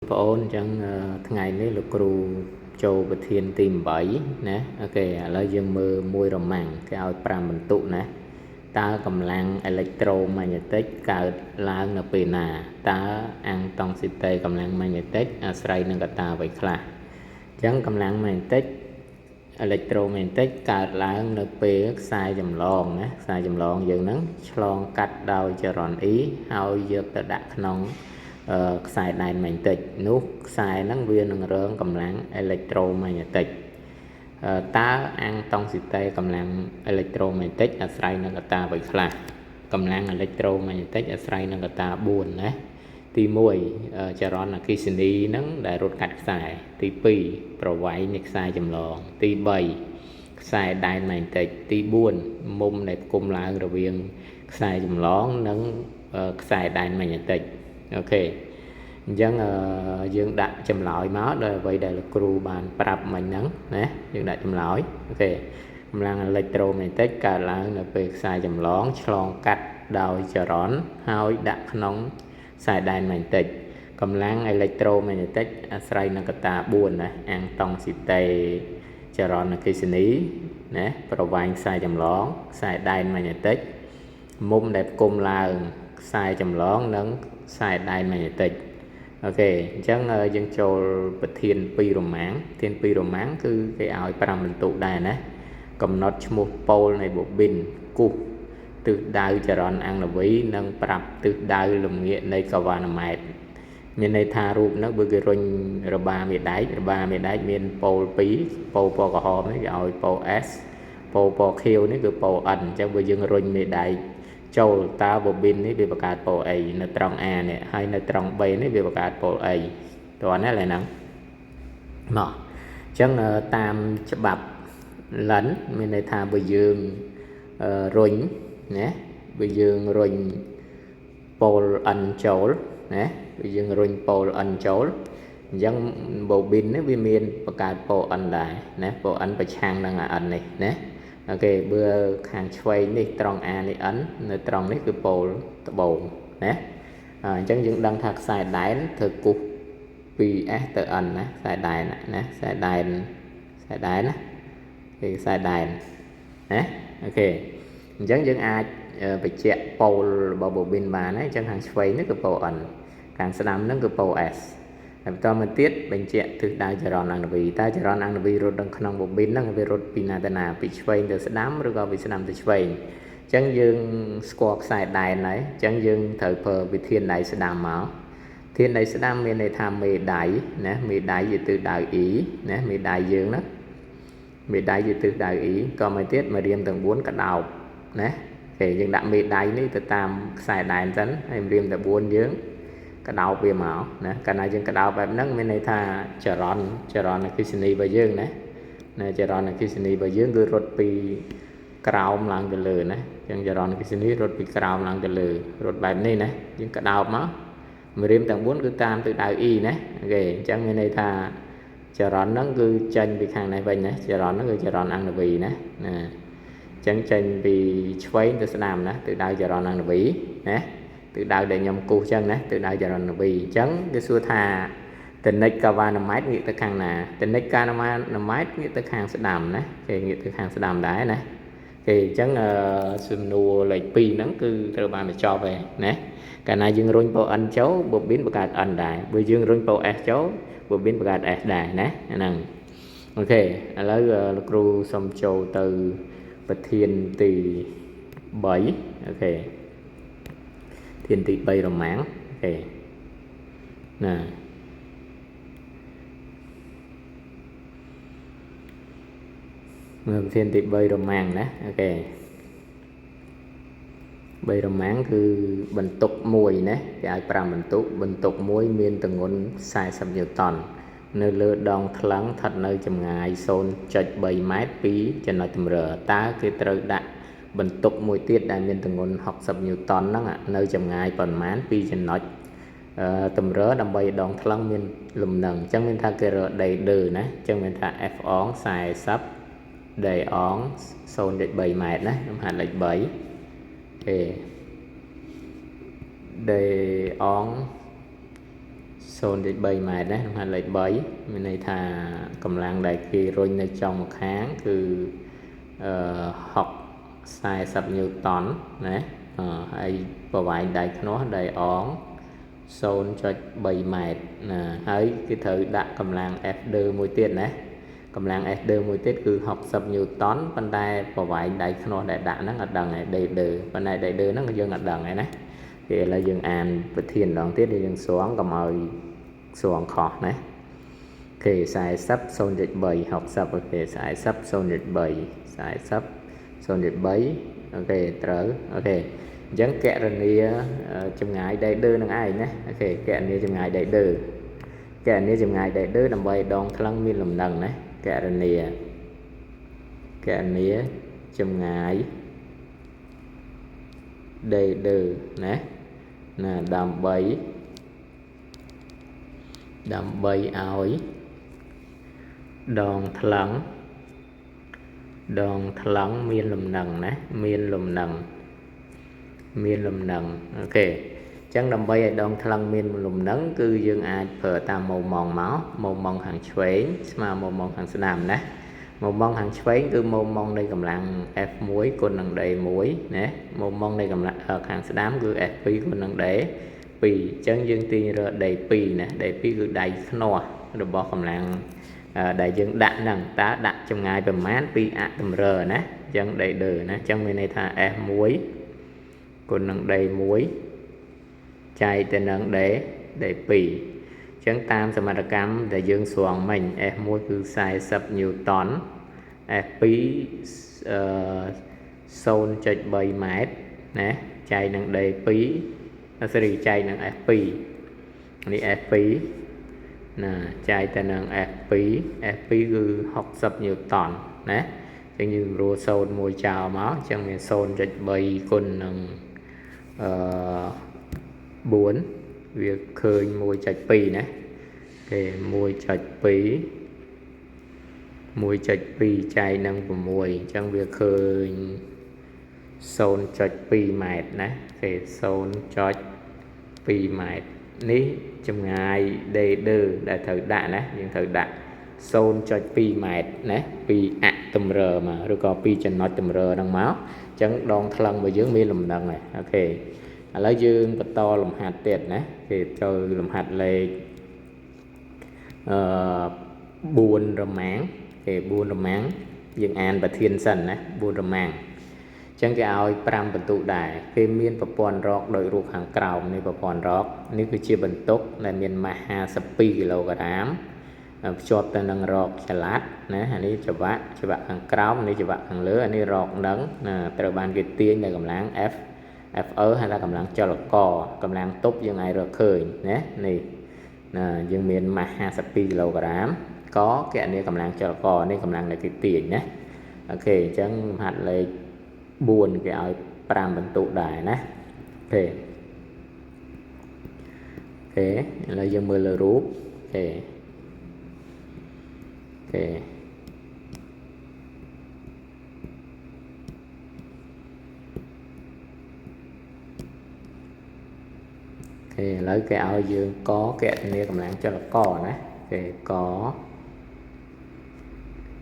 បងអូនអញ្ចឹងថ្ងៃនេះលោកគ្រូចូលប្រធានទី8ណា OK ឥឡូវយើងមើលមួយរម៉ាំងគេឲ្យ5បន្ទុកណាតើកម្លាំងអេឡិចត្រូម៉ាញេទិកកើតឡើងនៅពេលណាតើអាំងតង់ស៊ីតេកម្លាំងម៉ាញេទិកអាស្រ័យនឹងកត្តាអ្វីខ្លះអញ្ចឹងកម្លាំងម៉ាញេទិកអេឡិចត្រូម៉ាញេទិកកើតឡើងនៅពេលខ្សែចម្លងណាខ្សែចម្លងយើងហ្នឹងឆ្លងកាត់ដោយចរន្ត E ហើយយកទៅដាក់ក្នុងខ្សែដែនម៉ាញេទិកនោះខ្សែហ្នឹងវានឹងរងកម្លាំងអេឡិចត្រូម៉ាញេទិកតើអាំងតង់ស៊ីតេកម្លាំងអេឡិចត្រូម៉ាញេទិកអាស្រ័យនឹងកត្តាអ្វីខ្លះកម្លាំងអេឡិចត្រូម៉ាញេទិកអាស្រ័យនឹងកត្តា4ណាទី1ចរន្តអគ្គិសនីហ្នឹងដែលរត់កាត់ខ្សែទី2ប្រវែងនៃខ្សែចម្លងទី3ខ្សែដែនម៉ាញេទិកទី4មុំដែលផ្គុំឡើងរវាងខ្សែចម្លងនិងខ្សែដែនម៉ាញេទិក OK អញ្ចឹងយើងដាក់ចម្លើយមកដោយអ្វីដែលលោកគ្រូបានប្រាប់មិញហ្នឹងណាយើងដាក់ចម្លើយ OK កម្លាំងអេឡិចត្រូម៉ាញេទិកកើតឡើងនៅពេលខ្សែចម្លងឆ្លងកាត់ដោយចរន្តហើយដាក់ក្នុងខ្សែដែនម៉ាញេទិកកម្លាំងអេឡិចត្រូម៉ាញេទិកអាស្រ័យនឹងកត្តា4ណាអាំងតង់ស៊ីតេចរន្តអគ្គិសនីណាប្រវែងខ្សែចម្លងខ្សែដែនម៉ាញេទិកមុំដែលផ្គុំឡើងខ្សែចម្លងនិងខ្សែដែនម៉ាញេទិក OK អញ្ចឹងយើងចូលប្រធាន2រម៉ាំងធាន2រម៉ាំងគឺគេឲ្យ5បន្ទុកដែរណាកំណត់ឈ្មោះប៉ូលនៃបូប៊ីនគូសទិសដៅចរន្តអង្គនវីនិងប្រាប់ទិសដៅលំងាកនៃកវ៉ាណម៉ែត្រមានន័យថារូបហ្នឹងបើគេរុញរបាមេដែករបាមេដែកមានប៉ូល2ប៉ូលពណ៌ក្រហមនេះគេឲ្យប៉ូល S ប៉ូលពណ៌ខៀវនេះគឺប៉ូល N អញ្ចឹងបើយើងរុញមេដែកចូលតើបូប៊ីននេះវាបង្កើតប៉ូលអីនៅត្រង់ A នេះហើយនៅត្រង់ B នេះវាបង្កើតប៉ូលអីតើណាឡើយហ្នឹងមកអញ្ចឹងតាមច្បាប់លិនមានន័យថាបើយើងរុញណាបើយើងរុញប៉ូល N ចូលណាបើយើងរុញប៉ូល N ចូលអញ្ចឹងបូប៊ីននេះវាមានបង្កើតប៉ូល N ដែរណាប៉ូល N ប្រឆាំងនឹងអា N នេះណា OK បើខាងឆ្វេងនេះត្រង់ A នេះ N នៅត្រង់នេះគឺប៉ូលត្បូងណាអញ្ចឹងយើងដឹងថាខ្សែដែនធ្វើគូសពី S ទៅ N ណាខ្សែដែនណាខ្សែដែនខ្សែដែនណាគេខ្សែដែនណា OK អញ្ចឹងយើងអាចបញ្ជាក់ប៉ូលរបស់បូប៊ីនបានហើយអញ្ចឹងខាងឆ្វេងនេះគឺប៉ូល N ខាងស្ដាំហ្នឹងគឺប៉ូល S ហើយបន្តមកទៀតបញ្ជាក់ទិសដៅចរន្តអង្គនវីតើចរន្តអង្គនវីរត់នៅក្នុងបូប៊ីនហ្នឹងវារត់ពីណាទៅណាពីឆ្វេងទៅស្ដាំឬក៏ពីស្ដាំទៅឆ្វេងអញ្ចឹងយើងស្គាល់ខ្សែដែនហើយអញ្ចឹងយើងត្រូវប្រើវិធានដៃស្ដាំមកធានដៃស្ដាំមានន័យថាមេដៃណាមេដៃជាទិសដៅ E ណាមេដៃយើងណាមេដៃជាទិសដៅ E ក៏មកទៀតមករៀមទាំង4ក្តោបណាគេយើងដាក់មេដៃនេះទៅតាមខ្សែដែនសិនហើយរៀមទាំង4យើងក្តោបវាមកណាកាលណាយើងក្តោបបែបហ្នឹងមានន័យថាចរន្តអគ្គិសនីរបស់យើងណាណាចរន្តអគ្គិសនីរបស់យើងគឺរត់ពីក្រោមឡើងទៅលើណាអញ្ចឹងចរន្តអគ្គិសនីរត់ពីក្រោមឡើងទៅលើរត់បែបនេះណាយើងក្តោបមកម្រាមទាំង4គឺតាមទិសដៅ E ណា OK អញ្ចឹងមានន័យថាចរន្តហ្នឹងគឺចេញពីខាងនេះវិញណាចរន្តហ្នឹងគឺចរន្តអង្គនវីណាណាអញ្ចឹងចេញពីឆ្វេងទៅស្ដាំណាទិសដៅចរន្តអង្គនវីណាទិសដៅដែលខ្ញុំគូសចឹងណាទិសដៅចរន្តវីអញ្ចឹងគេសួរថាតនិចកាវ៉ាណម៉ែត្រងាកទៅខាងណាតនិចកាវ៉ាណម៉ែត្រងាកទៅខាងស្ដាំណាគេងាកទៅខាងស្ដាំដែរណាគេអញ្ចឹងសំណួរលេខ2ហ្នឹងគឺត្រូវបានបញ្ចប់ហើយណាកាលណាយើងរុញប៉ូ N ចូលបូប៊ីនបង្កើត N ដែរបើយើងរុញប៉ូ S ចូលបូប៊ីនបង្កើត S ដែរណាហ្នឹង OK ឥឡូវលោកគ្រូសូមចូលទៅប្រធានទី3 OK ធានទី3រម៉ាំង OK ណាមើលធានទី3រម៉ាំងណា OK 3រម៉ាំងគឺបន្ទុក1ណាគេឲ្យ5បន្ទុកបន្ទុក1មានទម្ងន់40ញូតននៅលើដងថ្លឹងស្ថិតនៅចម្ងាយ 0.3 ម៉ែត្រពីចំណុចតម្រើតើគេត្រូវដាក់បន្ទុកមួយទៀតដែលមានទម្ងន់60ញូតនហ្នឹងនៅចម្ងាយប៉ុន្មានពីចំណុចតម្រើដើម្បីដងថ្លឹងមានលំនឹងអញ្ចឹងមានថាគេរក D2 ណាអញ្ចឹងមានថា F អង40 D អង 0.3 ម៉ែត្រណាខ្ញុំហាត់លេខ3 OK D អង 0.3ម៉ែត្រណាលំហាត់លេខ3មានន័យថាកម្លាំងដែលគេរុញនៅចុងម្ខាងគឺអឺ60 40ញូតនណាហើយប្រវែងដៃខ្នាស់ដៃអង 0.3ម៉ែត្រណាហើយគេត្រូវដាក់កម្លាំង F2 មួយទៀតណាកម្លាំង F2 មួយទៀតគឺ60ញូតនប៉ុន្តែប្រវែងដៃខ្នាស់ដែលដាក់ហ្នឹងអត់ដឹងទេ D2 ប៉ុន្តែ D2 ហ្នឹងយើងអត់ដឹងទេណាគេឥឡូវយើងអានប្រធានម្ដងទៀតយើងស្រង់កុំឲ្យស្រង់ខុសណាគេ40 0.3 60 OK 40 0.3 40 0.3 OK ត្រូវ OK អញ្ចឹងកណនាចម្ងាយ D2 នឹងឯងណា OK កណនាចម្ងាយ D2 កណនាចម្ងាយ D2 ដើម្បីដងថ្លឹងមានលំនឹងណាកណនាកណនាចម្ងាយ D2 ណាណាដើម្បីដើម្បីឲ្យដងថ្លឹងដងថ្លឹងមានលំនឹងណាមានលំនឹងមានលំនឹង OK អញ្ចឹងដើម្បីឲ្យដងថ្លឹងមានលំនឹងគឺយើងអាចប្រើតាមម៉ូម៉ង់មកម៉ូម៉ង់ខាងឆ្វេងស្មើម៉ូម៉ង់ខាងស្ដាំណាម៉ូម៉ង់ខាងឆ្វេងគឺម៉ូម៉ង់នៃកម្លាំង F1 គុណនឹង D1 ណាម៉ូម៉ង់នៃកម្លាំងខាងស្ដាំគឺ F2 គុណនឹង D2 អញ្ចឹងយើងទាញរើ D2 ណា D2 គឺដៃខ្នាស់របស់កម្លាំងដែលយើងដាក់ហ្នឹងតើដាក់ចម្ងាយប្រមាណពីអតម្រើណាអញ្ចឹង D2 ណាអញ្ចឹងមានន័យថា F1 គុណនឹង D1 ចែកទៅនឹង D D2 អញ្ចឹងតាមសមត្ថកម្មដែលយើងស្រង់មិញ F1 គឺ40ញូតន F2 អឺ0.3ម៉ែត្រណាចែកនឹង D2 សេរីចែកនឹង F2 នេះ F2 ណាចែកទៅនឹង F2 F2 គឺ60ញូតនណាអញ្ចឹងយើងរួ0មួយចោលមកអញ្ចឹងមាន0.3គុណនឹងអឺ4វាឃើញ1.2ណាគេ1.2 1.2ចែកនឹង6អញ្ចឹងវាឃើញ0.2ម៉ែត្រណាគេ0.2ម៉ែត្រនេះចម្ងាយ D2 ដែលត្រូវដាក់ណាយើងត្រូវដាក់0.2ម៉ែត្រណាពីអតម្រើមកឬក៏ពីចំណុចតម្រើហ្នឹងមកអញ្ចឹងដងថ្លឹងរបស់យើងមានលំនឹងហើយ OK ឥឡូវយើងបន្តលំហាត់ទៀតណាគេចូលលំហាត់លេខអឺ4រមាំងគេ4រមាំងយើងអានប្រធានសិនណា4រមាំងអញ្ចឹងគេឲ្យ5បន្ទុកដែរគេមានប្រព័ន្ធរកដោយរូបខាងក្រោមនេះប្រព័ន្ធរកនេះគឺជាបន្ទុកដែលមានម៉ាស52គីឡូក្រាមភ្ជាប់ទៅនឹងរកចល័តណាអានេះច្រវាក់ច្រវាក់ខាងក្រោមនេះច្រវាក់ខាងលើអានេះរកនឹងណាត្រូវបានគេទាញដោយកម្លាំង F FE ហៅថាកម្លាំងចលករកម្លាំងទប់យើងអាចរកឃើញណានេះណាយើងមានម៉ាស52គីឡូក្រាមកកណនីកម្លាំងចលករនេះកម្លាំងដែលគេទាញណា OK អញ្ចឹងលំហាត់លេខ4គេឲ្យ5បន្ទុកដែរណា OK OK ឥឡូវយើងមើលលើរូប OK OK OK ឥឡូវគេឲ្យយើងកកណនាកម្លាំងចលករណាគេក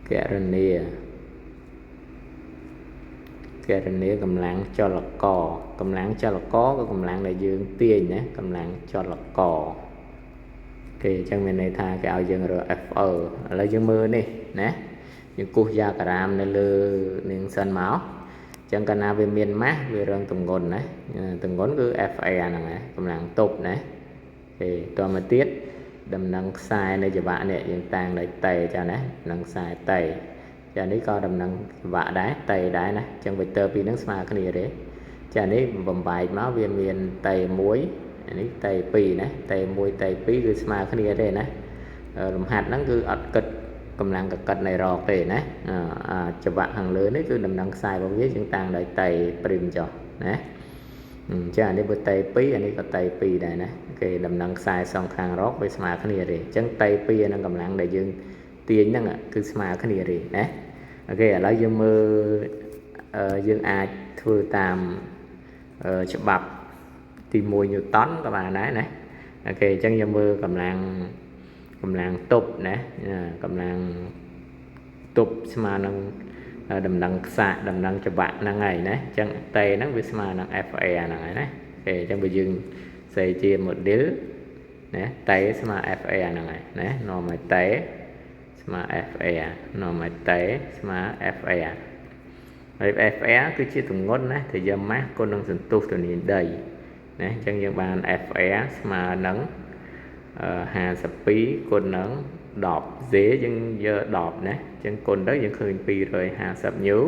កណនាកណនាកម្លាំងចលករកម្លាំងចលករគឺកម្លាំងដែលយើងទាញណាកម្លាំងចលករគេអញ្ចឹងមានន័យថាគេឲ្យយើងរើ FE ឥឡូវយើងមើលនេះណាយើងគូសយ៉ាក្រាមនៅលើនឹងសិនមកអញ្ចឹងកាលណាវាមានម៉ាស់វារងទម្ងន់ណាទម្ងន់គឺ FA ហ្នឹងណាកម្លាំងទប់ណាគេតមកទៀតដំណឹងខ្សែនៃច្រវាក់នេះយើងតាំងដោយតេចាណានឹងខ្សែតេចានេះក៏ដំណឹងច្រវាក់ដែរតេដែរណាអញ្ចឹង vector ពីរហ្នឹងស្មើគ្នាទេចានេះបំបែកមកវាមានតេ1នេះតេ2ណាតេ1តេ2គឺស្មើគ្នាទេណាលំហាត់ហ្នឹងគឺអត់គិតកម្លាំងកកិតនៃរកទេណាអាចង្វាក់ខាងលើនេះគឺដំណឹងខ្សែរបស់វាយើងតាំងដោយតេព្រីមចុះណាអញ្ចឹងអានេះបើតេ2អានេះក៏តេ2ដែរណាគេដំណឹងខ្សែសងខាងរកវាស្មើគ្នាទេអញ្ចឹងតេ2នឹងកម្លាំងដែលយើងទាញហ្នឹងគឺស្មើគ្នាទេណា OK ឥឡូវយើងមើលយើងអាចធ្វើតាមច្បាប់ទី1ញូតនក៏បានដែរណា OK អញ្ចឹងយើងមើលកម្លាំងកម្លាំងទប់ណាកម្លាំងទប់ស្មើនឹងដំណឹងខ្សាក់ដំណឹងច្បាក់ហ្នឹងហើយណាអញ្ចឹង T ហ្នឹងវាស្មើនឹង FA ហ្នឹងហើយណា OK អញ្ចឹងបើយើងសេជា model ណា T ស្មើ FA ហ្នឹងហើយណានាំឲ្យ T ស្មើ FA នាំឲ្យ T ស្មើ FA ហើយ FA គឺជាទម្ងន់ណាដែលយកម៉ាស់គុណនឹងសន្ទុះទនាញដីណាអញ្ចឹងយើងបាន FA ស្មើនឹង52គុណនឹង10 Z យើងយក10ណាអញ្ចឹងគុណទៅយើងឃើញ250ញូ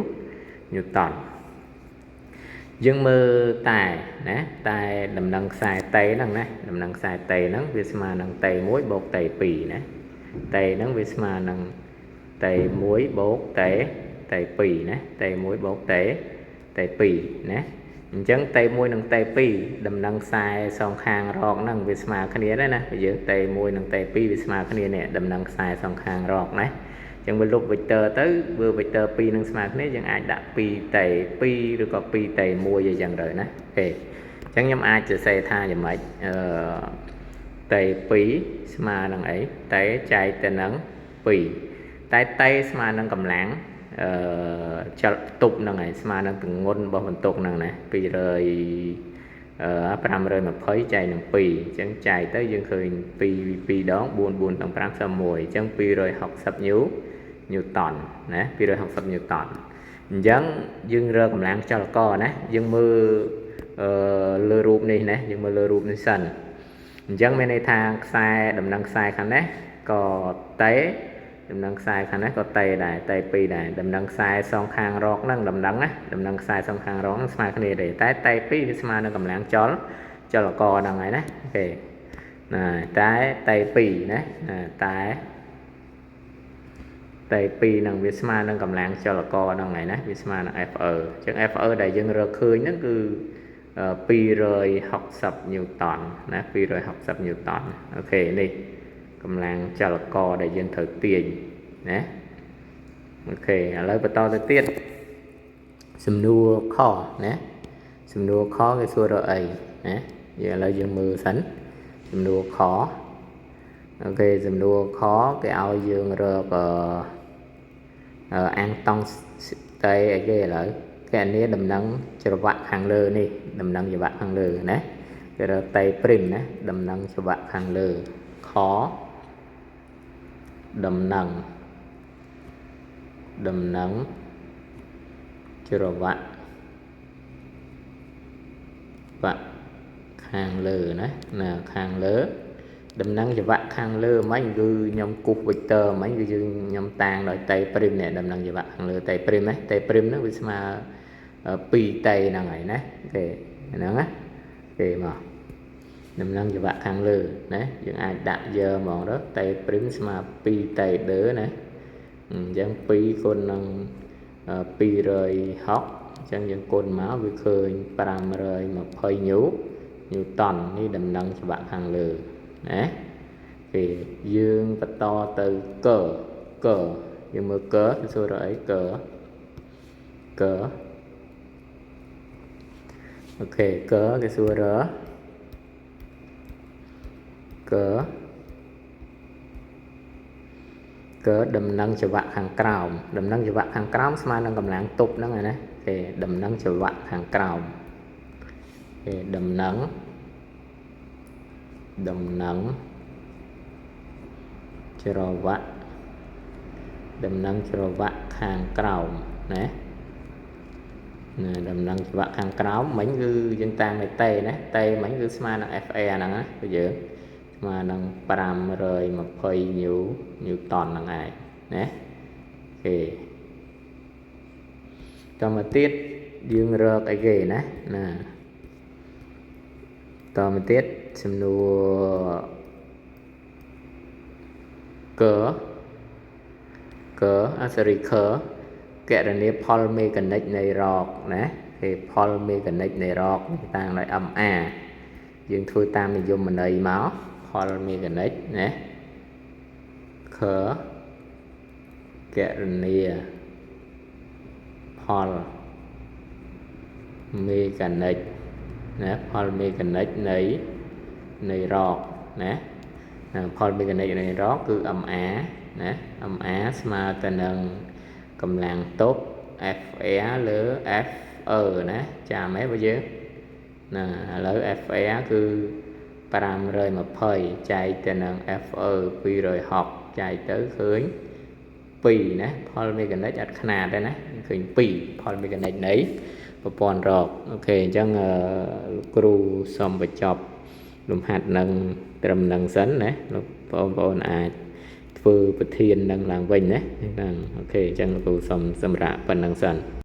តនយើងមើលតែណាតែដំណឹងខ្សែ T ហ្នឹងណាដំណឹងខ្សែ T ហ្នឹងវាស្មើនឹង T1 បូក T2 ណា T ហ្នឹងវាស្មើនឹង T1 បូក T T2 ណា T1 បូក T T2 ណាអញ្ចឹង T1 និង T2 ដំណឹងខ្សែសងខាងរកហ្នឹងវាស្មើគ្នាដែរណាយើង T1 និង T2 វាស្មើគ្នានេះដំណឹងខ្សែសងខាងរកណាអញ្ចឹងវាលុប vector ទៅបើ vector 2នឹងស្មើគ្នាយើងអាចដាក់ 2T2 ឬក៏ 2T1 អីចឹងទៅណា OK អញ្ចឹងខ្ញុំអាចសរសេរថាយ៉ាងម៉េចអឺ T2 ស្មើនឹងអី T ចែកទៅនឹង2តែ T ស្មើនឹងកម្លាំងអឺចលទប់ហ្នឹងហើយស្មើនឹងទម្ងន់របស់បន្ទុកហ្នឹងណា200 520ចែកនឹង2អញ្ចឹងចែកទៅយើងឃើញ2 2ដង4 4ដល់5សល់1អញ្ចឹង260ញូតនណា260ញូតនអញ្ចឹងយើងរើកម្លាំងចលករណាយើងមើលអឺលើរូបនេះណាយើងមើលលើរូបនេះសិនអញ្ចឹងមានន័យថាខ្សែដំណឹងខ្សែខាងនេះក៏តេដំណឹងខ្សែខាងនេះក៏តេដែរតេ2ដែរដំណឹងខ្សែសងខាងរកហ្នឹងដំណឹងណាដំណឹងខ្សែសងខាងរកហ្នឹងស្មើគ្នាទេតែតេ2វាស្មើនឹងកម្លាំងចលចលករហ្នឹងហើយណា OK ណាតែតេ2ណាតែតេ2ហ្នឹងវាស្មើនឹងកម្លាំងចលករហ្នឹងហើយណាវាស្មើនឹង FE អញ្ចឹង FE ដែលយើងរកឃើញហ្នឹងគឺ260ញូតនណា260ញូតន OK នេះកម្លាំងចលករដែលយើងត្រូវទាញណា OK ឥឡូវបន្តទៅទៀតសំណួរខណាសំណួរខគេសួររកអីណាយើងឥឡូវយើងមើលសិនសំណួរខ OK សំណួរខគេឲ្យយើងរកអឺអាំងតង់តេអីគេឥឡូវគេអានេះដំណឹងច្រវាក់ខាងលើនេះដំណឹងច្រវាក់ខាងលើណាគេរកតេព្រីមណាដំណឹងច្រវាក់ខាងលើខដំណឹងដំណឹងច្រវាក់បាក់ខាងលើណាណាខាងលើដំណឹងច្រវាក់ខាងលើមិញគឺខ្ញុំគូស vector មិញគឺយើងខ្ញុំតាំងដោយ T ព្រីមនេះដំណឹងច្រវាក់ខាងលើ T ព្រីមណា T ព្រីមហ្នឹងវាស្មើ2 T ហ្នឹងហើយណា OK ហ្នឹងណាគេមកដំណឹងច្រវាក់ខាងលើណាយើងអាចដាក់យើហ្មងទៅ T ព្រីមស្មើ2 T ដឺណាអញ្ចឹង2គុណនឹង260អញ្ចឹងយើងគុណមកវាឃើញ520ញូតននេះដំណឹងច្បាក់ខាងលើណាគេយើងបន្តទៅកកយើងមើលកគឺសួររកអីកក OK កគេសួររកកកដំណឹងច្រវាក់ខាងក្រោមដំណឹងច្រវាក់ខាងក្រោមស្មើនឹងកម្លាំងទប់ហ្នឹងហើយណាគេដំណឹងច្រវាក់ខាងក្រោមគេដំណឹងដំណឹងច្រវាក់ដំណឹងច្រវាក់ខាងក្រោមណាណាដំណឹងច្រវាក់ខាងក្រោមមិញគឺយើងតាំងនៅតេណាតេមិញគឺស្មើនឹង FA ហ្នឹងណាគឺយើងស្មើនឹង520ញូតនហ្នឹងឯងណាគេតមកទៀតយើងរកអីគេណាណាតមកទៀតសំណួរកកអសរីខកណនាផលមេកានិកនៃរកណាគេផលមេកានិកនៃរកតាំងដោយ MA យើងធ្វើតាមនិយមន័យមកផលមេកានិកណាខកណនាផលមេកានិកណាផលមេកានិកនៃរក ណាផលមេកានិកនៃរ៉កគឺ MA ណា MA ស្មើទៅនឹងកម្លាំងទប់ FR លើ FE ណាចាំហ៎បើយើងណាឥឡូវ FR គឺ520ចែកទៅនឹង FE 260ចែកទៅឃើញ2ណាផលមេកានិកអត់ខ្នាតទេណាឃើញ2ផលមេកានិកនៃប្រព័ន្ធរក OK អញ្ចឹងលោកគ្រូសូមបញ្ចប់លំហាត់នឹងត្រឹមនឹងសិនណាលោកបងប្អូនអាចធ្វើប្រធាននឹងឡើងវិញណាហ្នឹង OK អញ្ចឹងលោកគ្រូសូមសម្រាប់ប៉ុណ្្នឹងសិន។